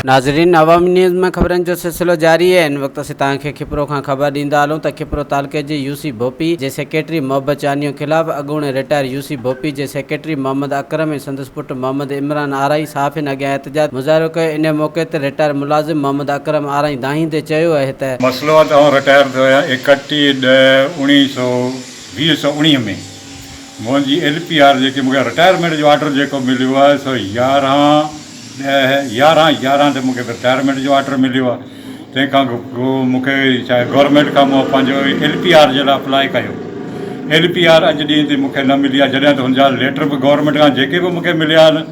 ناظرين عوامي نيوز ۾ خبرن جو سلسلو جاري آهي هن وقت اسين توهان کي کپرو کان خبر ڏيندا هلون ته کپرو تعلقي جي يو سي ڀوپي جي سيڪريٽري محبت چانيو خلاف اڳوڻي رٽائر يو سي ڀوپي جي سيڪريٽري محمد اڪرم ۽ سندس پٽ محمد عمران آرائين صحافين اڳيان احتجاج مظاهرو ڪيو انهي موقعي تي رٽائر ملازم محمد اڪرم آرائين دانهيندي چيو اهي ته. مسئلو آهي ته آئون رٽائر ٿيو آهيان 31 ڏهه اوڻيهه سو 20 سو 19 ۾ منهنجي ايل پي آر جيڪي مونکي رٽائرمينٽ جو آرڊر جيڪو مليو آهي سو 11 ڏهه 11 11 تي مونکي رٽائرمينٽ جو آرڊر مليو آهي تنهن کان پوء مونکي ڇا آهي گورنمينٽ کان مون پنهنجو ايل پي آر جي لاء اپلائي ڪيو ايل پي آر اڄ ڏينهن تائين مونکي نه ملي آهي جڏهن ته هن جا ليٽر به گورنمينٽ کان جيڪي به مونکي مليا آهن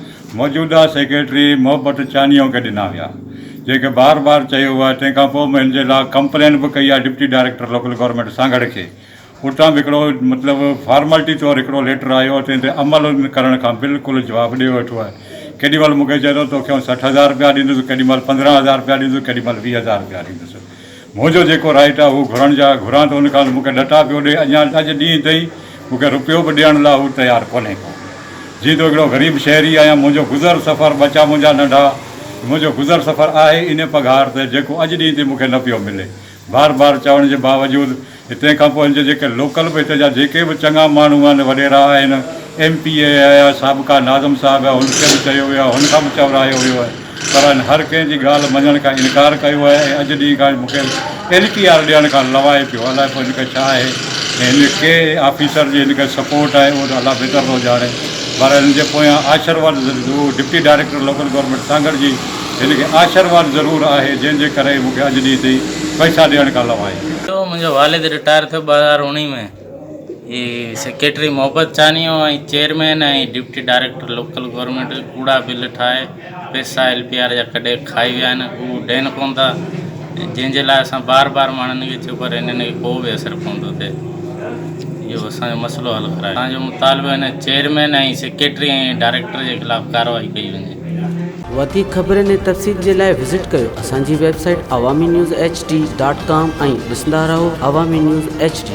موجوده سيڪريٽري محبت چانيو کي ڏنا ويا جيڪي بار بار چيو ويو آهي تنهن کان پوء مون هن جي لاء ڪمپلين به ڪئي آهي deputy director local government Sanghar کي اتان به هڪڙو مطلب فارملٽي طور هڪڙو ليٽر آيو تنهن تي عمل ڪرڻ کان بلڪل جواب ڏيو ويٺو آهي. ڪيڏي مهل مون کي چئي ٿو توکي آئون 60 هزار رپيا ڏيندس، ڪيڏي مهل 15 هزار رپيا ڏيندس، ڪيڏي مهل 20 هزار رپيا ڏيندس. منهنجو جيڪو رائيٽ آهي هو گهرڻ جا گهران ته ان کان مون کي ڏٽا پيو ڏي اڃا اڄ ڏينهن تائين مون کي رپيو به ڏيڻ لاء هو تيار ڪونهي ڪو. جيئن ته هڪڙو غريب شهري آهيان منهنجو گذر سفر ٻچا منهنجا ننڍا منهنجو گذر سفر آهي انهي پگهار تي جيڪو اڄ ڏينهن تائين مون کي نه پيو ملي. بار بار چوڻ جي باوجود تنهن کان پوء هن جي جيڪي لوڪل به هتي جا جيڪي به چڱا ماڻهو آهن وڏيرا آهن ايم پي اي آهي سابقا ناظم صاحب آهي هن کي به چيو ويو آهي هن کان به چورايو ويو آهي پر هن هر ڪنهن جي ڳالهه مڃڻ کان انڪار ڪيو آهي ۽ اڄ ڏينهن کان مون کي ايل پي آر ڏيڻ کان لوائي پيو الائي پوء هن کي ڇا آهي ۽ هن ڪي آفيسر جي هن کي سپورٽ آهي اهو ته الله بهتر ٿو ڄاڻي بهرحال هن جي پويان آشرواد deputy director local government Sanghar جي هن کي آشرواد ضرور آهي جنهن جي ڪري مون کي اڄ ڏينهن تائين پئسا ڏيڻ کان لوائي. ٿيو منهنجو والد رٽائر ٿيو 2019 ۾ هي secretary Mohabbat Chanio ۽ chairman ۽ deputy director local government ڪوڙا بل ٺاهي پئسا ايل پي آر جا ڪڍي کائي ويا آهن هو ڏين ڪون ٿا جنهن جي لاء اسان بار بار ماڻهن کي چيو پر هنن کي ڪو به اثر ڪون ٿو ٿئي اهو اسان جو مسئلو حل ڪرايو اسان جو مطالبو هن چيئرمين ۽ سيڪريٽري ۽ ڊائريڪٽر جي خلاف ڪارروائي ڪئي وڃي. وڌيڪ خبرن ۽ تفصيل جي لاء وزٽ ڪيو اسان جي website Awami news H D dot com ۽ ڏسندا رهو عوامي نيوز ايڇ ڊي.